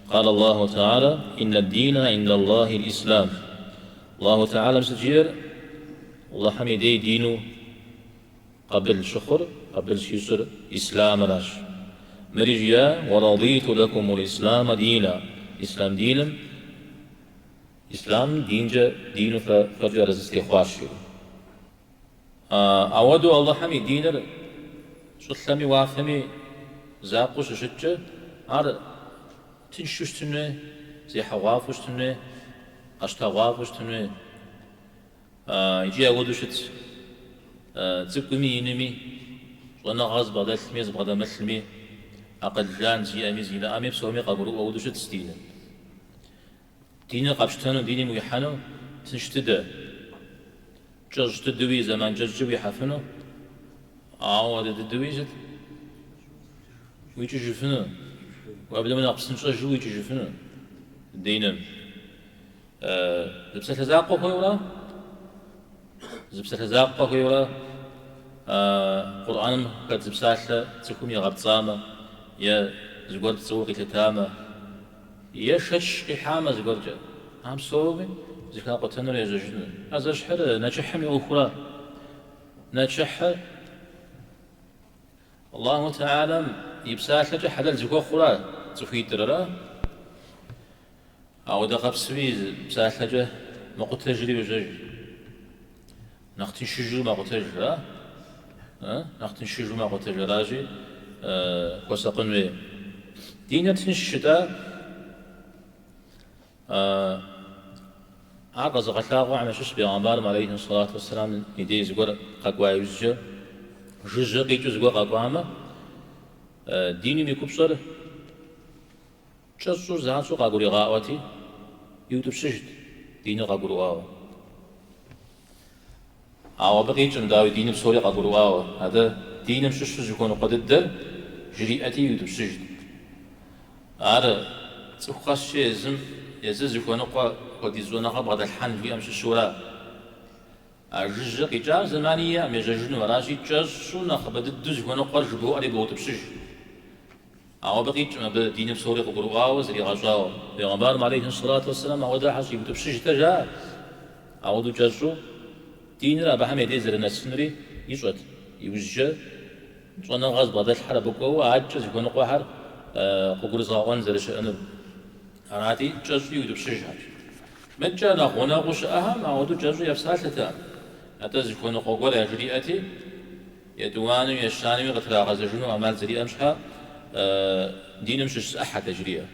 Къал Аллаху Теала, Инна дина инда Аллахи ислам. Аллаху Теалэм сыт жиӏэр? Аллахьым и дей дину къабыл щыхъур, къабыл щищӏыр исламыращ. Мыри жиӏа, Уэрадиту лакумул ислама дина. Ислам диным, ислам динкӏэ, дину фэ фэркӏэ арэзы сытехъуащ, жиӏэу. Ауэдэу Аллахьым и диныр щӏылъэми уафэми закъуэу щыщыткӏэ, ар тыншу щытын хуей, зехьэгъуафӏэу щытын хуей, къэщтэгъуафӏэу щытын хуей. Икӏи ауэдэу щытщ цӏыкӏуми инми, щӏэныгъэ зыбгъэдэлъми зыбгъэдэмылъми, акъыл жан зиӏэми зимыӏэми псоми къагурыӏуэ ауэдэу щытщ диныр. Диныр къэпщтэну, диным уихьэну тынш дыдэ. Кӏэщӏ дыдэуи, зэман кӏэщӏкӏэ уихьэфыну, ауэдэ дыдэуи сыт? Уикӏыжыфыну, уеблэмэ нэхъ псынщӏэжу уикӏыжыфыну диным. Зы псалъэ закъуэ хуейуэра? Зы псалъэ закъуэ хуейуэра? Къурӏэным хэт зы псалъэ цӏыхум игъэпцӏамэ е зыгуэр пцӏыуэ къилъытамэ, е шэч къихьамэ зыгуэркӏэ, а псоми зэхакъутэнурэ ежьэжыну. Ар зэщхьыр нэчыхьым и ӏуэхура? Нэчыхьыр Аллаху Теалэм и псалъэкӏэ хьэлэл зыхуэхъура цӏыхуитӏыр, ара? Ауэдэ къабзэуи зы псалъэкӏэ мэкъутэжри йожьэж. Нэхъ тыншыжу мэкъутэж, ара? Нэхъ тыншыжу мэкъутэж, аращи, хуэсакъын хуей. Диныр тынш щыта, ар къэзыгъэлъагъуэхэм ящыщ бегъымбарым алейхи сэлату уэсселам и дей зыгуэр къэкӏуа иужькӏэ, жыжьэ къикӏыу зыгуэр къэкӏуамэ, диным и купщӏэр Кӏэщӏу занщӏэу къагуригъаӏуэти, иутӏыпщыжт диныр къагурыӏуауэ. Ауэ абы къикӏым, дауи, диныр псори къагурыӏуауэ. Атӏэ диным щыщу зыхуэныкъуэ дыдэр жриӏэти, иутӏыпщыжт. Ар цӏыху къэскӏэ езым езыр зыхуэныкъуэ хуэдиз щӏэныгъэ бгъэдэлъхьэн жиӏэм щыщура. А жыжьэ къикӏам зэмани иӏэм ежьэжыну, аращи, кӏэщӏу нэхъыбэ дыдэу зыхуэныкъуэр жыбоӏэри боутӏыпщыж. Ауэ абы къикӏым абы диныр псори къыгурыӏуауэ, зригъэщӏауэ. Бегъымбарым алейхи сэлату уэсселам ауэдэхэр щӏиутӏыпщыжтэр жаӏэ. Ауэдэу кӏэщӏу диныр абыхэм я дей зэрынэсынури ищӏэт. Иужькӏэ щӏэныгъэ зыбгъэдэлъхэр абы кӏуэуэ адэкӏэ зыхуэныкъуэхэр къыгурызыгъэӏуэн зэрыщыӏэнур. Арати, кӏэщӏу иутӏыпщыжхэщ. Мыдкӏэ нэхъ гъунэгъуу щыӏэхэм ауэдэу кӏэщӏу епсалъэтэкъым. Атӏэ зыхуэныкъуэ гуэр яжриӏэти, Етӏуанэуи ещанэуи къытрагъэзэжыну ӏэмал зэриӏэм щхьэ диным щыщ зы ӏыхьэт яжриӏэр.